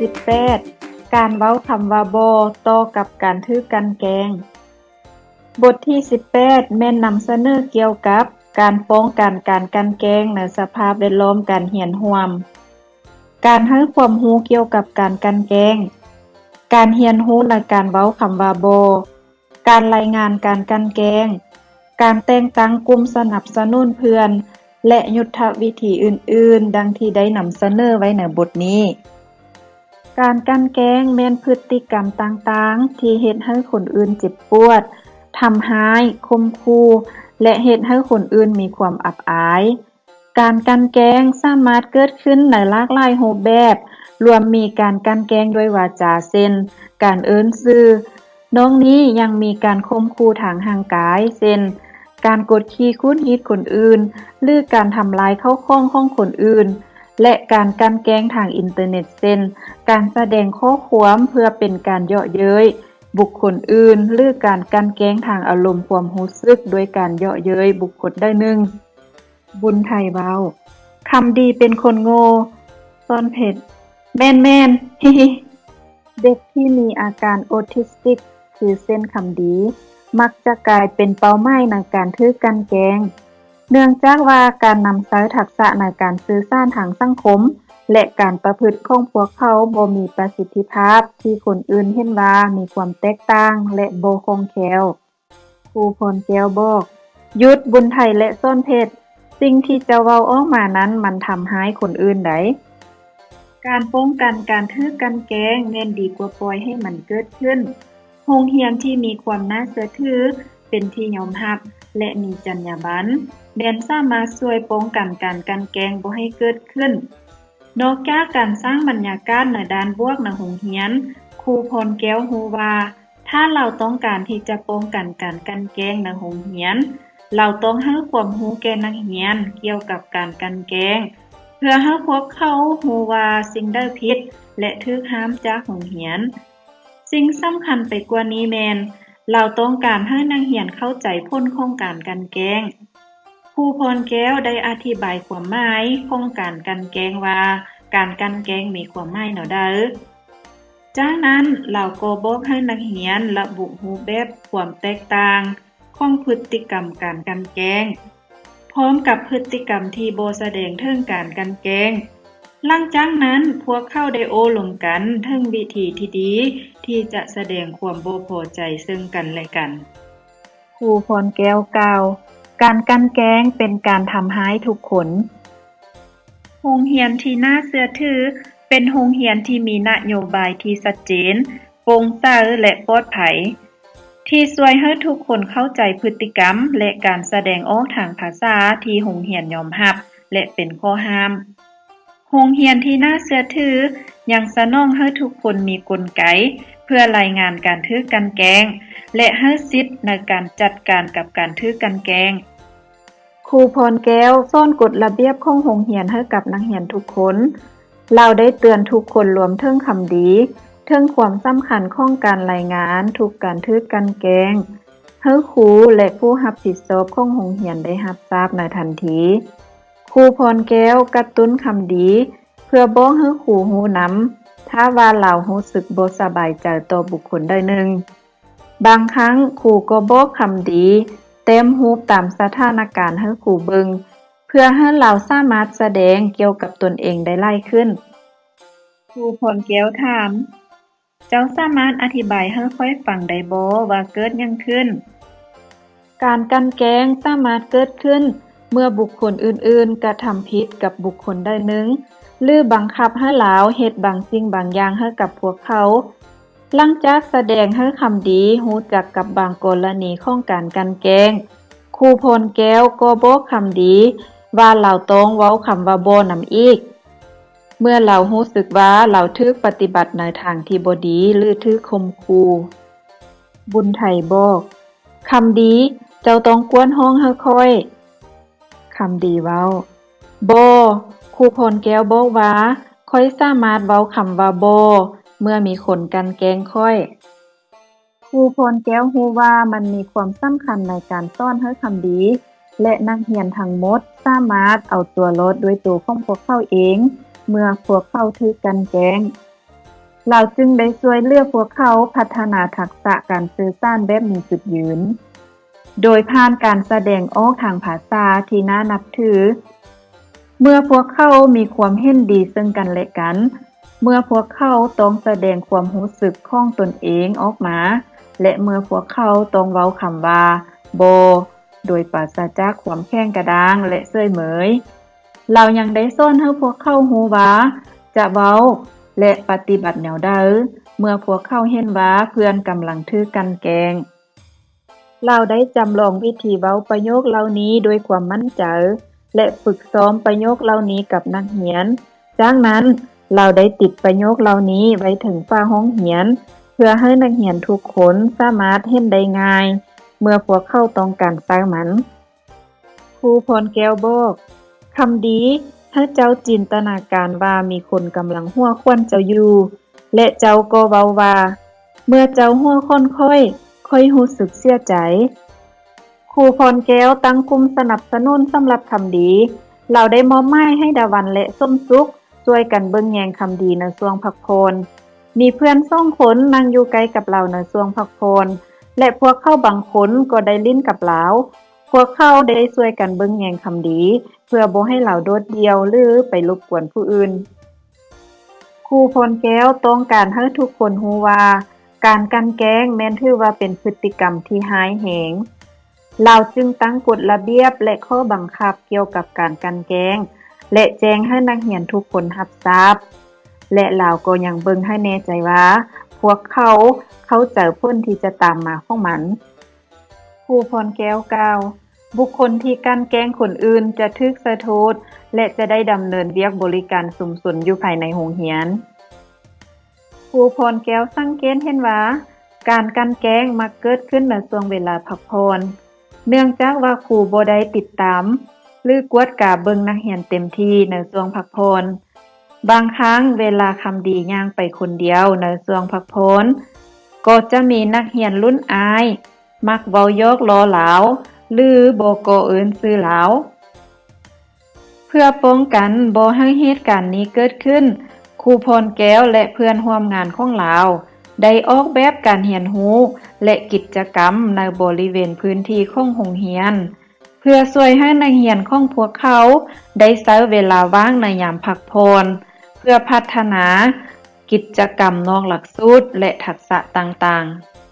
ສິບແປດ ການເວົ້າຄຳວ່າບໍ່ຕໍ່ກັບການຖືກກັ່ນແກງ. ບົດທີສິບແປດ ແມ່ນນຳສະເໜີກ່ຽວກັບການປ້ອງກັນການກັ່ນແກງໃນສະພາບແວດລ້ອມການຮຽນຮ່ວມ. ການໃຫ້ຄວາມຮູ້ກ່ຽວກັບການກັ່ນແກງ, ການຮຽນຮູ້ໃນການເວົ້າຄຳວ່າບໍ່, ການລາຍງານການກັ່ນແກງ, ການແຕ່ງຕັ້ງກຸ່ມສະໜັບສະໜູນເພື່ອນ ແລະ ຍຸດທະວິທີອື່ນໆ ດັ່ງທີ່ໄດ້ນຳສະເໜີໄວ້ໃນບົດນີ້. ການກັ່ນແກງແມ່ນພຶດຕິກຳຕ່າງໆ ທີ່ເຮັດໃຫ້ຄົນອື່ນເຈັບປວດ, ທຳຮ້າຍ, ຂົ່ມຂູ່ ແລະ ເຮັດໃຫ້ຄົນອື່ນມີຄວາມອັບອາຍ. ການກັ່ນແກງສາມາດເກີດຂຶ້ນໃນຫຼາກຫຼາຍຮູບແບບ, ລວມມີການກັ່ນແກງດ້ວຍວາຈາ ເຊັ່ນ ການເອີ້ນຊື່. ນອກນີ້ຍັງມີການຂົ່ມຂູ່ທາງຮ່າງກາຍ ເຊັ່ນ ການກົດຂີ່ຂູດຮີດຄົນອື່ນ ຫຼື ການທຳລາຍເຂົ້າຂອງຂອງຄົນອື່ນ ແລະ ການກັ່ນແກງທາງອິນເຕີເນັດ ເຊັ່ນ ການສະແດງຂໍ້ຄວາມເພື່ອເປັນການເຍາະເຍີ້ຍບຸກຄົນອື່ນ ຫຼື ການກັ່ນແກງທາງອາລົມຄວາມຮູ້ສຶກດ້ວຍການເຍາະເຍີ້ຍບຸກຄົນໃດໜຶ່ງ. ບຸນໄທເວົ້າ, ຄຳດີເປັນຄົນໂງ່. ສອນເພັດ, ແມ່ນໆ ເດັກທີ່ມີອາການໂອທິສຕິກ ຄືເຊັ່ນຄຳດີ ມັກຈະກາຍເປັນເປົ້າໝາຍໃນການຖືກກັ່ນແກງ ເນື່ອງຈາກວ່າການນຳໃຊ້ທັກສະໃນການສື່ສານທາງສັງຄົມ ແລະ ການປະພຶດຂອງພວກເຂົາບໍ່ມີປະສິດທິພາບທີ່ຄົນອື່ນເຫັນວ່າມີຄວາມແຕກຕ່າງ ແລະ ບໍ່ຄ່ອງແຄ້ວ. ຄູພອນແກ້ວບອກ, ຢຸດ, ບຸນໄທ ແລະ ສອນເພັດ, ສິ່ງທີ່ເຈົ້າເວົ້າອອກມານັ້ນມັນທຳຮ້າຍຄົນອື່ນໃດ໋. ການປ້ອງກັນການຖືກກັ່ນແກງແມ່ນດີກວ່າປ່ອຍໃຫ້ມັນເກີດຂຶ້ນ. ໂຮງຮຽນທີ່ມີຄວາມໜ້າເຊື່ອຖື, ເປັນທີ່ຍອມຮັບ ແລະ ມີຈັນຍາບັນ ແມ່ນສາມາດຊ່ວຍປ້ອງກັນການກັ່ນແກງບໍ່ໃຫ້ເກີດຂຶ້ນ. ນອກຈາກການສ້າງບັນຍາກາດໃນດ້ານບວກໃນໂຮງຮຽນ, ຄູພອນແກ້ວຮູ້ວ່າ ຖ້າລາວຕ້ອງການທີ່ຈະປ້ອງກັນການກັ່ນແກງໃນໂຮງຮຽນ, ລາວຕ້ອງໃຫ້ຄວາມຮູ້ແກ່ນັກຮຽນກ່ຽວກັບການກັ່ນແກງ ເພື່ອໃຫ້ພວກເຂົາຮູ້ວ່າສິ່ງໃດຜິດ ແລະ ຖືກຫ້າມຈາກໂຮງຮຽນ. ສິ່ງສຳຄັນໄປກວ່ານີ້ແມ່ນ ລາວຕ້ອງການໃຫ້ນັກຮຽນເຂົ້າໃຈຜົນຂອງການກັ່ນແກງ. ຄູພອນແກ້ວໄດ້ອະທິບາຍຄວາມໝາຍຂອງການກັ່ນແກງວ່າ ການກັ່ນແກງມີຄວາມໝາຍແນວໃດ. ຈາກນັ້ນລາວກໍບອກໃຫ້ນັກຮຽນລະບຸຮູບແບບຄວາມແຕກຕ່າງຂອງພຶດຕິກຳການກັ່ນແກງ ພ້ອມກັບພຶດຕິກຳທີ່ບໍ່ສະແດງເຖິງການກັ່ນແກງ. ຫຼັງຈາກນັ້ນພວກເຂົາໄດ້ໂອ້ລົມກັນເຖິງວິທີທີ່ດີທີ່ຈະສະແດງຄວາມບໍ່ພໍໃຈເຊິ່ງກັນແລະກັນ. ຄູພອນແກ້ວກ່າວ, ການກັ່ນແກງເປັນການທຳຮ້າຍທຸກຄົນ. ໂຮງຮຽນທີ່ໜ້າເຊື່ອຖື ເປັນໂຮງຮຽນທີ່ມີນະໂຍບາຍທີ່ຊັດເຈນ, ໂປ່ງໃສ ແລະ ປອດໄພ, ທີ່ຊ່ວຍໃຫ້ທຸກຄົນເຂົ້າໃຈພຶດຕິກຳ ແລະ ການສະແດງອອກທາງພາສາທີ່ໂຮງຮຽນຍອມຮັບ ແລະ ເປັນຂໍ້ຫ້າມ. ໂຮງຮຽນທີ່ໜ້າເຊື່ອຖືຍັງສະໜອງໃຫ້ທຸກຄົນມີກົນໄກເພື່ອລາຍງານການຖືກກັ່ນແກງ ແລະ ໃຫ້ສິດໃນການຈັດການກັບການຖືກກັ່ນແກງ. ຄູພອນແກ້ວສອນກົດລະບຽບຂອງໂຮງຮຽນໃຫ້ກັບນັກຮຽນທຸກຄົນ. ລາວໄດ້ເຕືອນທຸກຄົນລວມເຖິງຄຳດີ ເຖິງຄວາມສຳຄັນຂອງການລາຍງານທຸກການຖືກກັ່ນແກງ ໃຫ້ຄູ ແລະ ຜູ້ຮັບຜິດຊອບຂອງໂຮງຮຽນໄດ້ຮັບຊາບໃນທັນທີ. ຄູພອນແກ້ວກະຕຸ້ນຄຳດີ ເພື່ອບອກໃຫ້ຄູຮູ້ນຳ ຖ້າວ່າລາວຮູ້ສຶກບໍ່ສະບາຍໃຈຕໍ່ບຸກຄົນໃດໜຶ່ງ. ບາງຄັ້ງຄູກໍບອກຄຳດີ ແຕ້ມຮູບຕາມສະຖານະການໃຫ້ຄູເບິ່ງ ເພື່ອໃຫ້ລາວສາມາດສະແດງກ່ຽວກັບຕົນເອງໄດ້ຫຼາຍຂຶ້ນ. ຄູພອນແກ້ວຖາມ, ເຈົ້າສາມາດອະທິບາຍໃຫ້ຂ້ອຍຟັງໄດ້ບໍ່ວ່າເກີດຫຍັງຂຶ້ນ? ການກັ່ນແກງສາມາດເກີດຂຶ້ນເມື່ອບຸກຄົນອື່ນໆກະທຳຜິດກັບບຸກຄົນໃດໜຶ່ງ ຫຼື ບັງຄັບໃຫ້ລາວເຮັດບາງສິ່ງບາງຢ່າງໃຫ້ກັບພວກເຂົາ. ຫຼັງຈາກສະແດງໃຫ້ຄຳດີຮູ້ຈັກກັບບາງກໍລະນີຂອງການກັ່ນແກງ, ຄູພອນແກ້ວກໍບອກຄຳດີວ່າລາວຕ້ອງເວົ້າຄຳວ່າບໍ່ນຳອີກ ເມື່ອລາວຮູ້ສຶກວ່າລາວຖືກປະຕິບັດໃນທາງທີ່ບໍ່ດີ ຫຼື ຖືກຂົ່ມຂູ່. ບຸນໄທບອກ, ຄຳດີ, ເຈົ້າຕ້ອງກວດຫ້ອງໃຫ້ຂ້ອຍ. ຄຳດີເວົ້າ, ບໍ່, ຄູພອນແກ້ວບອກວ່າ ຂ້ອຍສາມາດເວົ້າຄຳວ່າບໍ່ ເມື່ອມີຄົນກັ່ນແກງຂ້ອຍ. ຄູພອນແກ້ວຮູ້ວ່າມັນມີຄວາມສຳຄັນໃນການສອນໃຫ້ຄຳດີ ແລະ ນັກຮຽນທັງໝົດສາມາດເອົາຕົວລອດດ້ວຍໂຕຂອງພວກເຂົາເອງ ເມື່ອພວກເຂົາຖືກກັ່ນແກງ. ລາວຈຶ່ງໄດ້ຊ່ວຍເຫຼືອພວກເຂົາພັດທະນາທັກສະການສື່ສານແບບມີຈຸດຢືນ ໂດຍຜ່ານການສະແດງອອກທາງພາສາທີ່ໜ້ານັບຖື. ເມື່ອພວກເຂົາມີຄວາມເຫັນດີເຊິ່ງກັນແລະກັນ, ເມື່ອພວກເຂົາຕ້ອງສະແດງຄວາມຮູ້ສຶກຂອງຕົນເອງອອກມາ ແລະ ເມື່ອພວກເຂົາຕ້ອງເວົ້າຄຳວ່າ ບໍ່ ໂດຍປາສະຈາກຄວາມແຂງກະດ້າງ ແລະ ເສີຍເໝີຍ. ລາວຍັງໄດ້ສອນໃຫ້ພວກເຂົາຮູ້ວ່າຈະເວົ້າ ແລະ ປະຕິບັດແນວໃດ ເມື່ອພວກເຂົາເຫັນວ່າເພື່ອນກຳລັງຖືກກັ່ນແກ້ງ. ລາວໄດ້ຈຳລອງວິທີເວົ້າປະໂຫຍກເຫຼົ່ານີ້ດ້ວຍຄວາມໝັ້ນໃຈ ແລະ ຝຶກຊ້ອມປະໂຫຍກເຫຼົ່ານີ້ກັບນັກຮຽນ. ຈາກນັ້ນ, ລາວໄດ້ຕິດປະໂຫຍກເຫຼົ່ານີ້ໄວ້ເທິງຝາຫ້ອງຮຽນ ເພື່ອໃຫ້ນັກຮຽນທຸກຄົນສາມາດເຫັນໄດ້ງ່າຍ ເມື່ອພວກເຂົາຕ້ອງການໃຊ້ມັນ. ຄູພອນແກ້ວບອກ, ຄຳດີ, ໃຫ້ເຈົ້າຈິນຕະນາການວ່າມີຄົນກຳລັງຫົວຂວັນເຈົ້າຢູ່ ແລະ ເຈົ້າກໍເວົ້າວ່າ ເມື່ອເຈົ້າຫົວຂວັນຂ້ອຍ, ຂ້ອຍຮູ້ສຶກເສຍໃຈ. ຄູພອນແກ້ວຕັ້ງກຸ່ມສະໜັບສະໜູນສຳລັບຄຳດີ. ລາວໄດ້ມອບໝາຍໃຫ້ດາວັນ ແລະ ສົມສຸກ ຊ່ວຍກັນເບິ່ງແຍງຄຳດີໃນຊ່ວງພັກຜ່ອນ. ມີເພື່ອນສອງຄົນນັ່ງຢູ່ໃກ້ກັບລາວໃນຊ່ວງພັກຜ່ອນ ແລະ ພວກເຂົາບາງຄົນກໍໄດ້ຫຼິ້ນກັບລາວ. ພວກເຂົາໄດ້ຊ່ວຍກັນເບິ່ງແຍງຄຳດີ ເພື່ອບໍ່ໃຫ້ລາວໂດດດ່ຽວ ຫຼື ໄປລົບກວນຜູ້ອື່ນ. ຄູພອນແກ້ວຕ້ອງການໃຫ້ທຸກຄົນຮູ້ວ່າ ການກັ່ນແກ້ງແມ່ນຖືວ່າເປັນພຶດຕິກຳທີ່ຮ້າຍແຮງ. ລາວຈຶ່ງຕັ້ງກົດລະບຽບ ແລະ ຂໍ້ບັງຄັບກ່ຽວກັບການກັ່ນແກ້ງ ແລະ ແຈ້ງໃຫ້ນັກຮຽນທຸກຄົນຮັບຊາບ ແລະ ລາວກໍຍັງເບິ່ງໃຫ້ແນ່ໃຈວ່າ ພວກເຂົາເຂົ້າໃຈຜົນທີ່ຈະຕາມມາຂອງມັນ. ຄູພອນແກ້ວກ່າວ, ບຸກຄົນທີ່ກັ່ນແກ້ງຄົນອື່ນຈະຖືກໃສ່ໂທດ ແລະ ຈະໄດ້ດຳເນີນວຽກບໍລິການຊຸມຊົນຢູ່ພາຍໃນໂຮງຮຽນ. ຄູພອນແກ້ວສັງເກດເຫັນວ່າ ການກັ່ນແກ້ງມັກເກີດຂຶ້ນໃນຊ່ວງເວລາພັກຜ່ອນ ເນື່ອງຈາກວ່າຄູບໍ່ໄດ້ຕິດຕາມ ຫຼື ກວດກາເບິ່ງນັກຮຽນເຕັມທີ່ໃນຊ່ວງພັກຜ່ອນ. ບາງຄັ້ງເວລາຄຳດີຍ່າງໄປຄົນດຽວໃນຊ່ວງພັກຜ່ອນ, ກໍຈະມີນັກຮຽນລຸ້ນອ້າຍມັກເວົ້າຢອກລໍ້ລາວ ຫຼື ບໍ່ກໍເອີ້ນຊື່ລາວ. ເພື່ອປ້ອງກັນບໍ່ໃຫ້ເຫດການນີ້ເກີດຂຶ້ນ, ຄູພອນແກ້ວ ແລະ ເພື່ອນຮ່ວມງານຂອງລາວ ໄດ້ອອກແບບການຮຽນຮູ້ ແລະ ກິດຈະກຳໃນບໍລິເວນພື້ນທີ່ຂອງໂຮງຮຽນ ເພື່ອຊ່ວຍໃຫ້ນັກຮຽນຂອງພວກເຂົາໄດ້ໃຊ້ເວລາວ່າງໃນຍາມພັກຜ່ອນ ເພື່ອພັດທະນາກິດຈະກຳນອກຫຼັກສູດ ແລະ ທັກສະຕ່າງໆ.